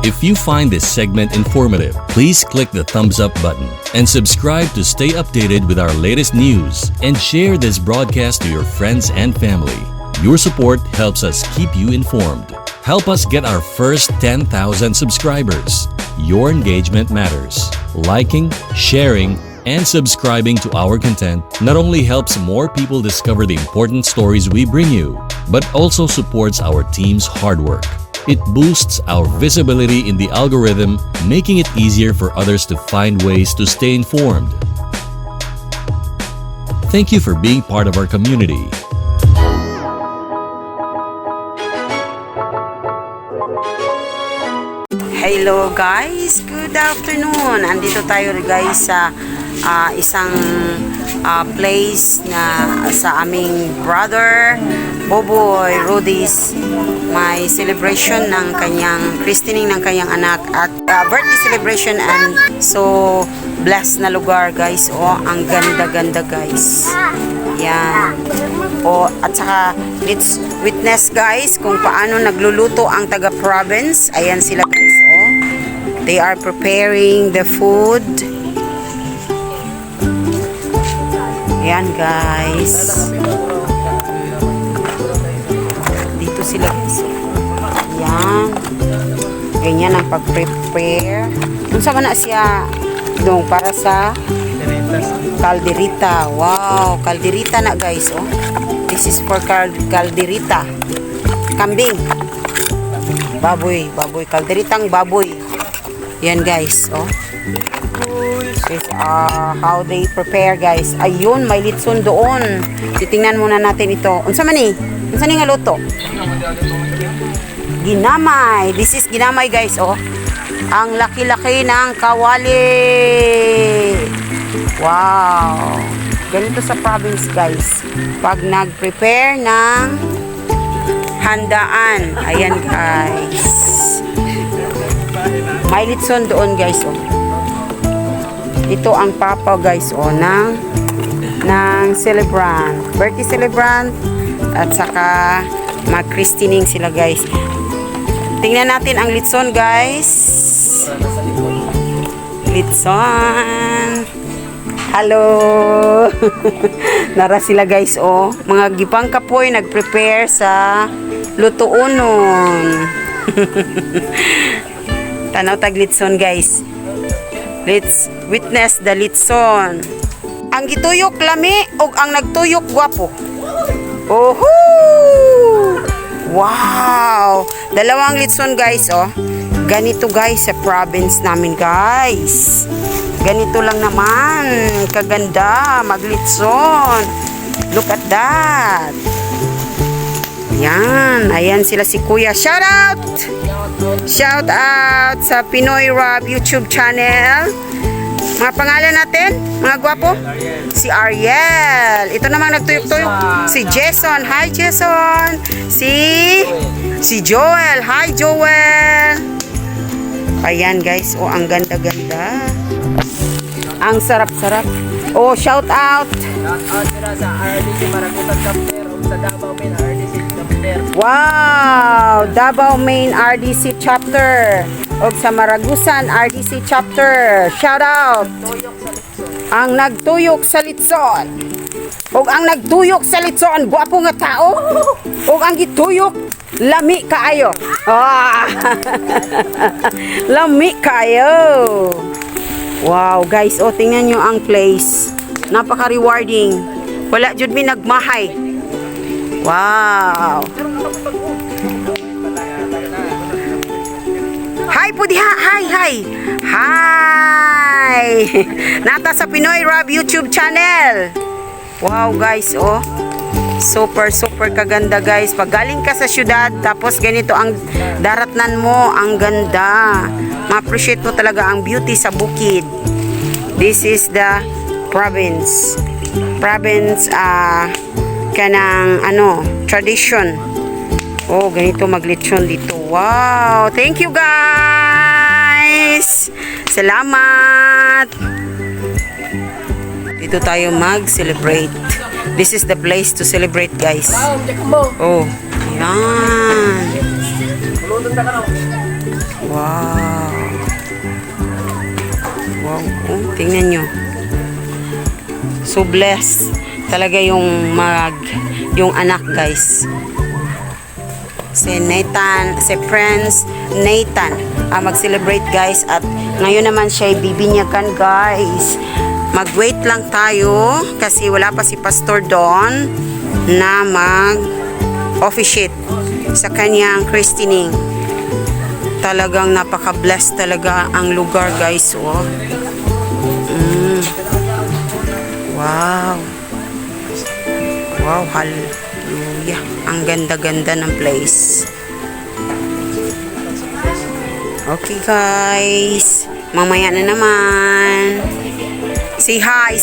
If you find this segment informative, please click the thumbs up button and subscribe to stay updated with our latest news and share this broadcast to your friends and family. Your support helps us keep you informed. Help us get our first 10,000 subscribers. Your engagement matters. Liking, sharing, and subscribing to our content not only helps more people discover the important stories we bring you, but also supports our team's hard work. It boosts our visibility in the algorithm, making it easier for others to find ways to stay informed. Thank you for being part of our community. Hello guys, good afternoon. Andito tayo, guys, sa isang place na sa aming brother Boboy Rudy's, may celebration ng kanyang christening ng kanyang anak at birthday celebration, and so blessed na lugar, guys. Oh, ang ganda-ganda, guys. Yan. O, at saka, let's witness, guys, kung paano nagluluto ang taga-province. Ayan sila, guys, oh. They are preparing the food. Ayan, guys. Dito sila, guys. Oh. Ayan. Ganyan ang pag-prepare. Unsa man na siya dong para sa kalderita? Wow, kalderita na, guys, oh. This is for kalderita. Kambing. Baboy, baboy, kalderitang baboy. Yan, guys, oh. This how they prepare, guys. Ayun, may litson doon. Titingnan muna natin ito. Unsa man ni? Unsa ni nga luto? Ginamay. This is ginamay, guys, oh. Ang laki-laki ng kawali. Wow. Ganito sa province, guys. Pag nag-prepare ng handaan. Ayan, guys. May litson doon, guys, oh. Ito ang papa, guys, oh, ng celebrant. Birthday celebrant at saka mag-christening sila, guys. Tingnan natin ang litson, guys. Litson. Hello. Nara sila, guys, oh. Mga gipang kapoy nag-prepare sa lutuonon. Tanaw tag litson, guys. Let's witness the litson. Ang gituyok lami ug ang nagtuyok gwapo. Oho! Wow! Dalawang litson, guys, oh. Ganito, guys, sa province namin, guys. Ganito lang naman kaganda maglitson. Look at that. Yan, ayan sila si Kuya. Shout out! Shout out sa Pinoy Rob YouTube channel. Mga pangalan natin, mga gwapo? Si Ariel. Ito namang nagtuyok-tuyok. Si Jason. Hi, Jason. Si Joel. Hi, Joel. Ayan, guys. Oh, ang ganda-ganda. Ang sarap-sarap. Oh, shout out. Shout out sila sa RDC Maragusan Chapter ug sa Davao Main RDC Chapter. Wow! Davao Main RDC Chapter ug sa Maragusan RDC Chapter. Shout out! Tuyok sa Litson. Ang nagtuyok sa litson. Ug ang nagtuyok sa litson, gwapo nga tao. Ug ang gituyok, lami kaayo. Ah! Lami kaayo. Wow, guys, oh, tingnan nyo ang place. Napaka-rewarding. Wala jud mi nagmahay. Wow. Hi po diha. Hi, hi. Hi. Nata sa Pinoy Rob YouTube channel. Wow, guys, oh. Super, super kaganda, guys. Pag galing ka sa syudad, tapos ganito ang daratnan mo, ang ganda. Ma-appreciate mo talaga ang beauty sa bukid. This is the province. Province, kanang, ano, tradition. Oh, ganito maglitsyon dito. Wow! Thank you, guys! Salamat! Dito tayo mag-celebrate. This is the place to celebrate, guys. Oh, yan. Wow. Wow. Oh, tingnan nyo. So blessed talaga yung anak, guys. Si Nathan, si Prince Nathan ang mag-celebrate, guys, at ngayon naman siya ay bibinyagan, guys. Mag-wait lang tayo kasi wala pa si Pastor Don na mag officiate sa kanyang christening. Talagang napaka-blessed talaga ang lugar, guys, oh. Wow. Wow, hallelujah. Ang ganda-ganda ng place. Okay, guys. Mamaya na naman. Say hi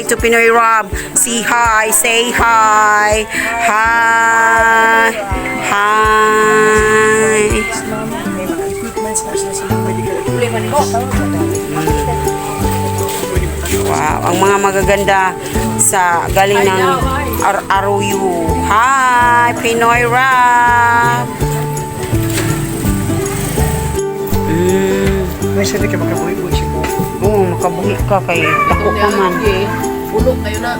to Pinoy Rob. Say hi, say hi. Hi. Hi. May mga equipments na sila sa medical equipment. Wow, ang mga magaganda sa galing ng Arroyo. Hi, Pinoy Rob. May sabi ka makabuhi-buhi siya mo. Oo, makabuhi ka kay dako ka man. Pulo kayo na.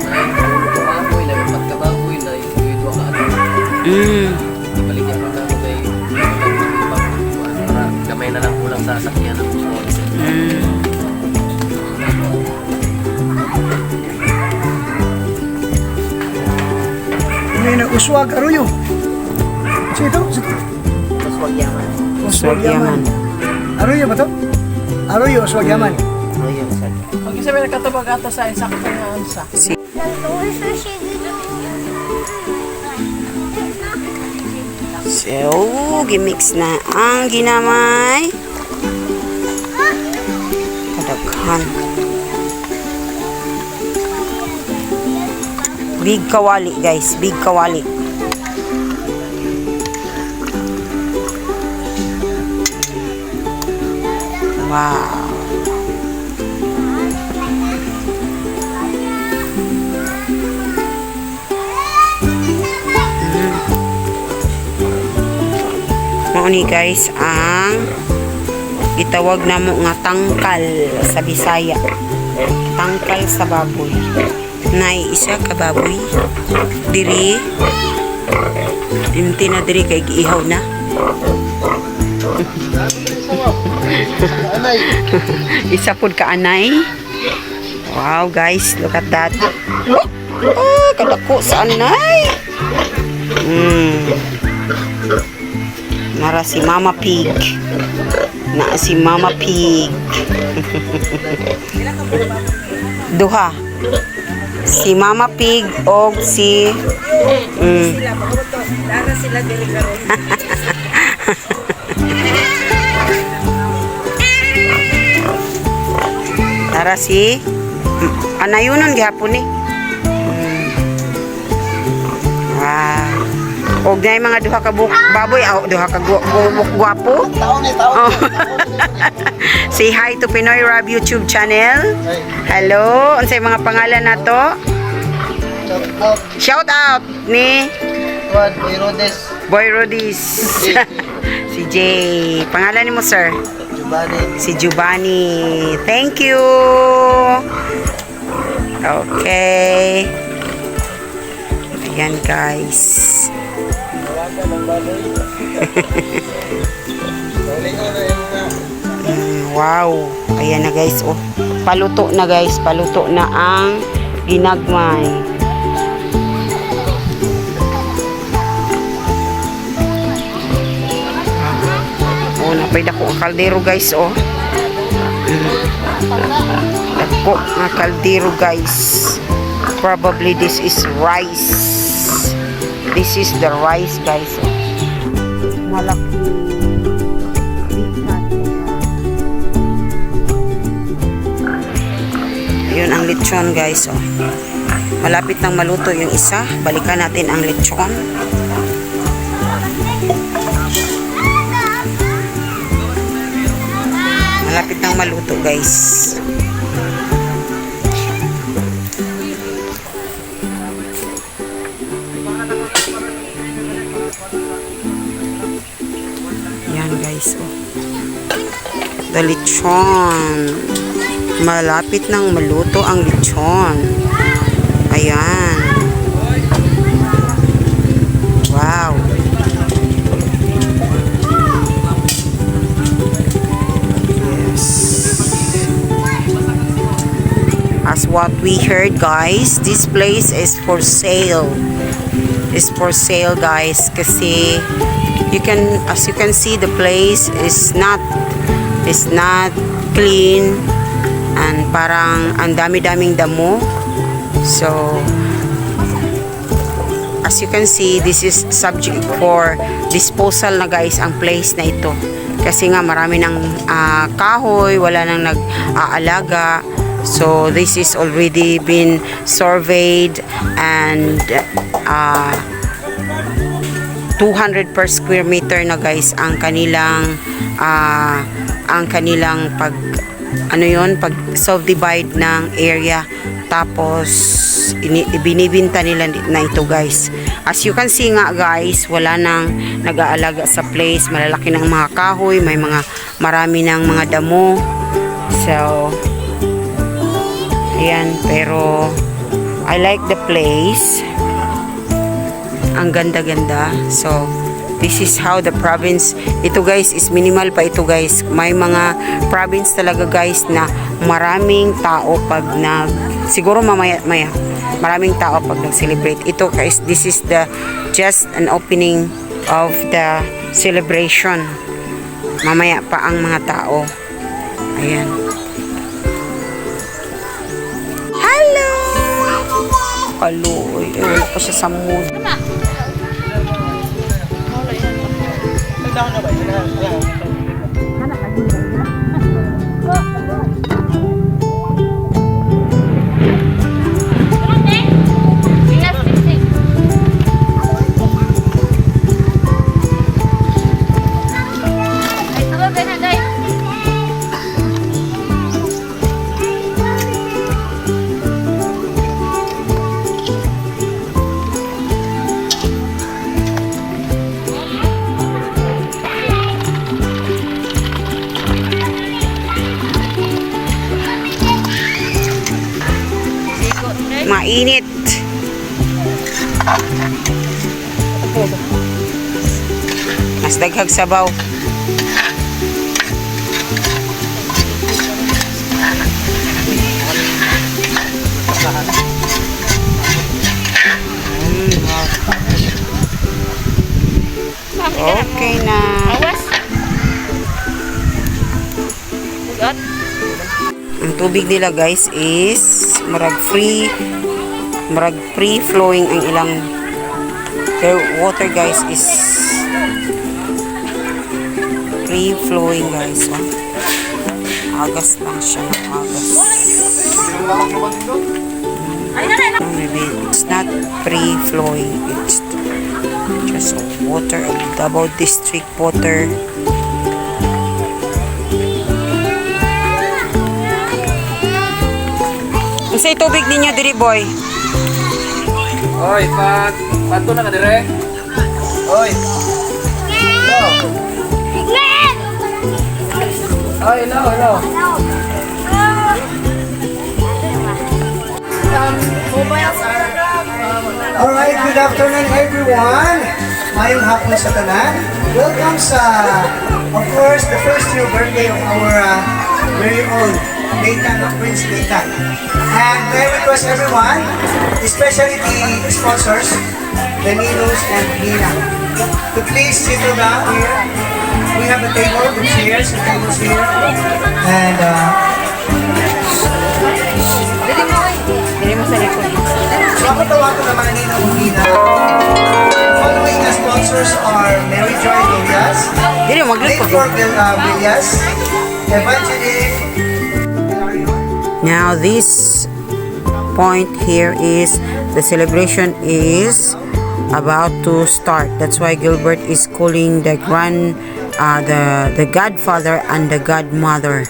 Ay, pulo ka baboy, na pagkababoy, na ito ka ano. Ipaligyan ko na ako kay para gamay na lang kulang sa sakyan ng puso. Ngayon na Uswag Arroyo. So ito? So ito? Uswag yaman. Uswag Yaman. Arroyo ba to? Arroyo, Uswag Yaman. Pag isa may nakatabag ato sa insakto nga unsa. So, gimix na ang ginamay. Kadaghan. Big kawali, guys. Big kawali. Wow. Mao ni, guys, ang gitawag namo nga tangkal sa Bisaya. Tangkal sa baboy. Nay isa ka baboy diri. Imti na diri kay giihaw na. Isa pud ka anay. Wow, guys, look at that. Oh, kadako sa anay. Nara si Mama Pig. Na si Mama Pig. Duha. Si Mama Pig og si. Dara sila diri karon. Tara si Anayunon gihapon ni. Wow. Og nay mga duha ka baboy, aw, duha ka gwapo. Oh. Say hi to Pinoy Rob YouTube channel. Hello, unsay mga pangalan nato? Shout out, Shout out ni Juan Boy Rodes, Boy Rodis. Si Jay. Pangalan nimo, sir? Giovanni. Si Giovanni. Thank you. Okay. Ayan, guys. Wala ka ng baloy. Wow. Ayan na, guys. Oh. Paluto na, guys. Paluto na ang ginagmay. Oh, napay dako ang kaldero, guys, oh. Dako nga kaldero, guys. Probably this is rice. This is the rice, guys. Oh. Malaki. Big pot. Yun ang lechon, guys, oh. Malapit nang maluto yung isa. Balikan natin ang lechon. Malapit nang maluto, guys. Yan, guys, oh. The lechon. Malapit nang maluto ang lechon. Ayan. Wow. Yes. As what we heard, guys, this place is for sale. Is for sale, guys, kasi you can as you can see, the place is not clean and parang ang dami-daming damo. So as you can see, this is subject for disposal na, guys, ang place na ito. Kasi nga marami ng kahoy, wala nang nag-aalaga. So this is already been surveyed and 200 per square meter na, guys, ang kanilang pag ano yon, pag subdivide ng area, tapos binibenta nila na ito, guys. As you can see nga, guys, wala nang nag-aalaga sa place, malalaki ng mga kahoy, may mga marami ng mga damo. So ayan, pero I like the place, ang ganda-ganda. So, this is how the province, ito, guys, is minimal pa ito, guys. May mga province talaga, guys, na maraming tao pag nag, siguro mamaya maya, maraming tao pag nag-celebrate. Ito guys, this is the just an opening of the celebration. Mamaya pa ang mga tao. Ayan. Hello! Kaloy. Eh, wala pa siya sa mood. Mainit. Mas daghag sabaw. Wow. Okay na. Awas. Bugat. Ang tubig nila, guys, is murag free flowing ang ilang their water, guys, is free flowing, guys, oh. Agas lang siya, agas. No, maybe it's not free flowing, it's just water of Davao District Water. Unsay tubig ninyo diri, boy? Oy, pag pato na ka dire. Oy. Hello. Oy, hello, hello. Mobiles are Alright, good afternoon, everyone. Mayong hapon sa tanan. Welcome sa, of course, the first year birthday of our very own Nathan, Prince Nathan. And may I request everyone, especially the sponsors, the Ninos and Nina, to please settle down here. We have a table, the chairs, the tables here. And Dili mo sa likod. So ako tawagan naman Nina ug Nina. Following the sponsors are Mary Joy Villas, Dili mo maglingkod. Victor Villas, Evangeline Hilario, Now this point here is the celebration is about to start. That's why Gilbert is calling the godfather and the godmother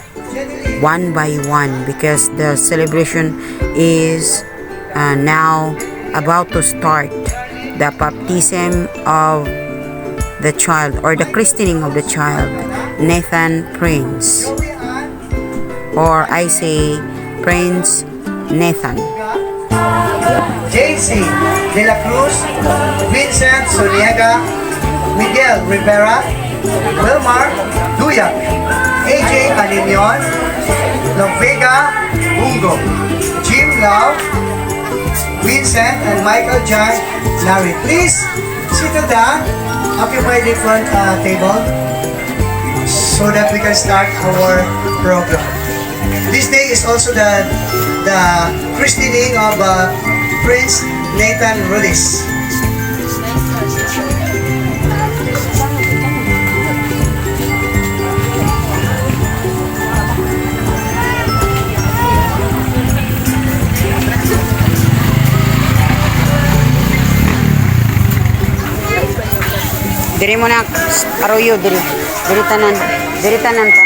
one by one because the celebration is now about to start. The baptism of the child or the christening of the child, Nathan Prince. Or I say Prince Nathan. JC De La Cruz, Vincent Soriega, Miguel Rivera, Wilmar Duyak, AJ Alinion, Lovega Bungo, Jim Lau, Vincent and Michael John Larry. Please sit down, occupy the front table so that we can start our program. This day is also the christening of Prince Nathan Rudis. Diri mo na, Arroyo, diri. Diri tanan. Diri tanan ta.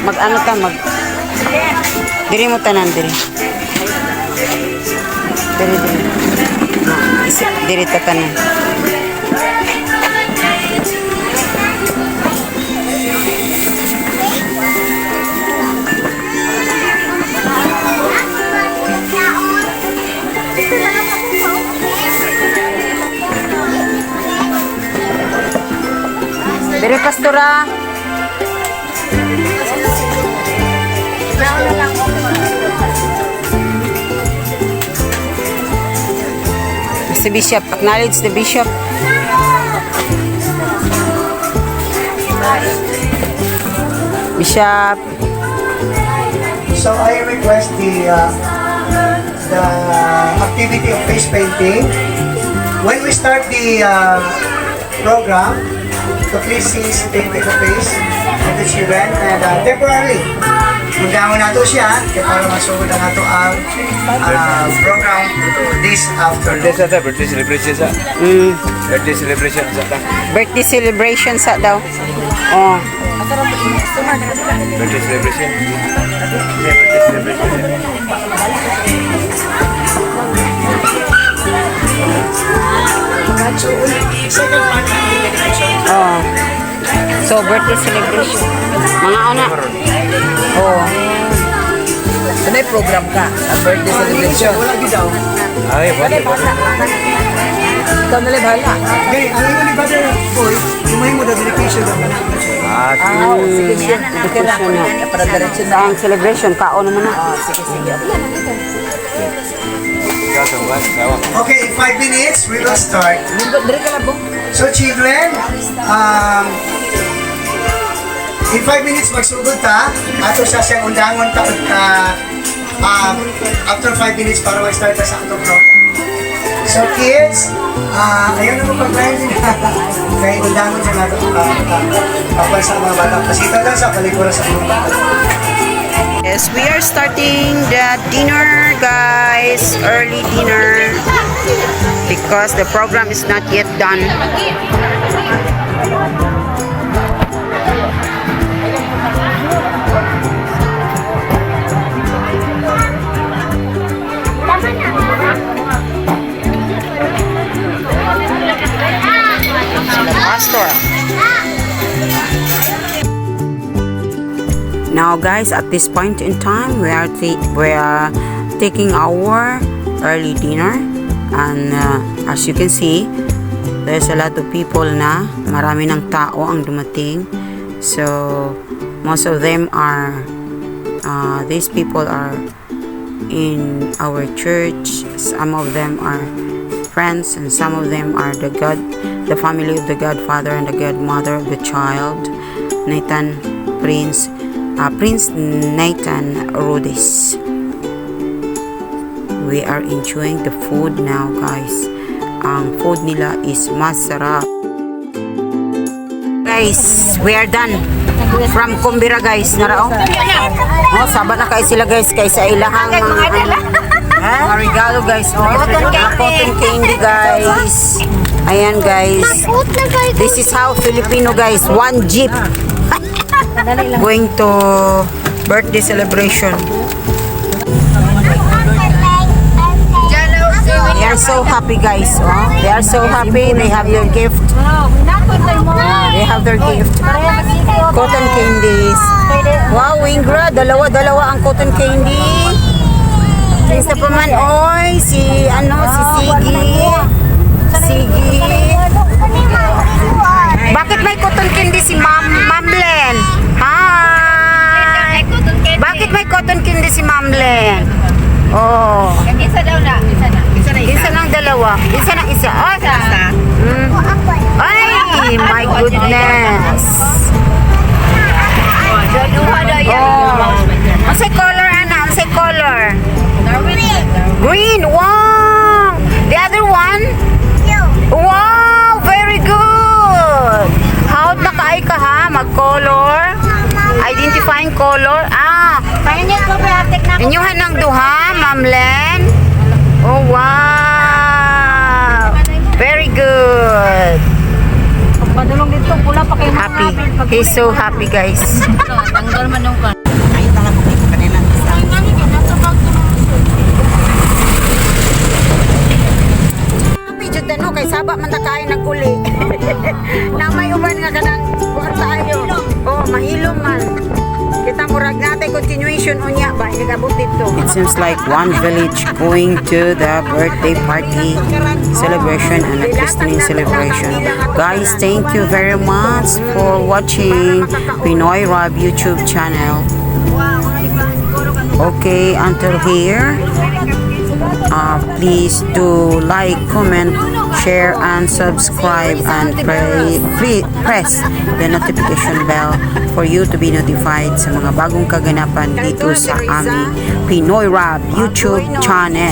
Mag ano ta, mag... Diri mo tanan, diri. Diri, diri. Na, isi, diri ta tanan. Diri, pastora. Si Bishop, acknowledge the Bishop. Bishop. So I request the activity of face painting. When we start the program, to please cease painting the face of the children and temporarily, undangon nato siya kay para masugod na nato ang program this afternoon. Birthday sa ta, birthday celebration sa. Birthday celebration sa ta. Birthday celebration sa daw. Oh. Birthday celebration. Yeah, birthday celebration. So, second part ng dedication. Oh. So birthday celebration. Mga una. Oh. Ano yung program ka? A birthday celebration. Wala gyud daw. Ay, wala. Ikaw na lang bahala. Okay, ang ingon ni Brother Boy, yumahin mo the dedication ng anak. Ah, Ah, oh, sige siya. Okay na. Dedication na. Para diretso na. Ang celebration kaon naman na. Ah, sige, sige. ikaw sa buwan, sawa. Okay, in 5 minutes, we will start. Lingkod, dire ka na, Bong. So children, in 5 minutes magsugod ta. Ato sa siyang undangon ta after 5 minutes para mag-start ta sa atong program. So kids, ayaw na mo pag-line din. Kaya undangon siya nato sa mga bata. Pasita lang sa palikuran sa mga bata. Yes, we are starting the dinner, guys. Early dinner because the program is not yet done. Sila pastor. Now, guys, at this point in time, we are taking our early dinner, and as you can see, there's a lot of people na, marami ng tao ang dumating. So, most of them are these people are in our church. Some of them are friends, and some of them are the family of the godfather and the godmother of the child, Nathan Prince, Prince Nathan Rudis. We are enjoying the food now, guys. Ang food nila is masarap. Guys, we are done. From Kumbira, guys. Narao. Oh, saba na kayo sila, guys, kay sa ilahang mga regalo, guys. Oh, mga cotton candy, guys. Ayan, guys. This is how Filipino, guys. One jeep. Going to birthday celebration. We are so so happy, guys. Oh, they are so happy. They have their gift. They have their gift. Cotton candies. Wow, Wingra, dalawa-dalawa ang cotton candy. Isa pa man, oy, si ano, si Sigi. Sigi. Bakit may cotton candy si Ma'am Ma'am Len? Hi! Bakit may cotton candy si Ma'am Len? Oh. Isa daw na. Isa na. Isa na. Isa ng dalawa. Isa ng isa. Ay, Ay, my goodness. Duha daw yan. Oh. Unsay color, ana? Unsay color? Green. Wow. The other one? Wow, very good. How na kaay ka ha? Mag-color? Identifying color? Ah, inyuhan ng duha, Ma'am Len. Oh, wow. Very good. Padulong dito, pula pa kayo. Happy. He's so happy, guys. Tanggal man yung kan. Ay, talaga ko kanila isa. Happy jud no kay saba man ta kayo naguli. Na may uban nga kanang kuan tayo. Oh, mahilom man. Kita murag natay continuation unya ba inigabot dito. It seems like one village going to the birthday party celebration and a christening celebration. Guys, thank you very much for watching Pinoy Rob YouTube channel. Okay, until here. Please do like, comment, share, and subscribe, and press the notification bell for you to be notified sa mga bagong kaganapan dito sa aming Pinoy Rap YouTube channel.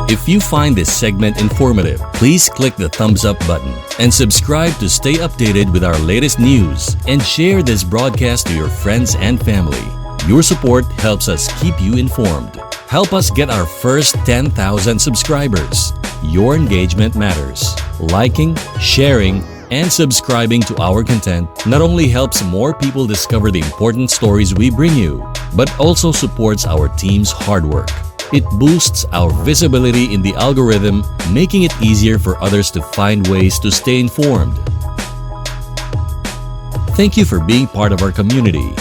If you find this segment informative, please click the thumbs up button and subscribe to stay updated with our latest news and share this broadcast to your friends and family. Your support helps us keep you informed. Help us get our first 10,000 subscribers. Your engagement matters. Liking, sharing, and subscribing to our content not only helps more people discover the important stories we bring you, but also supports our team's hard work. It boosts our visibility in the algorithm, making it easier for others to find ways to stay informed. Thank you for being part of our community.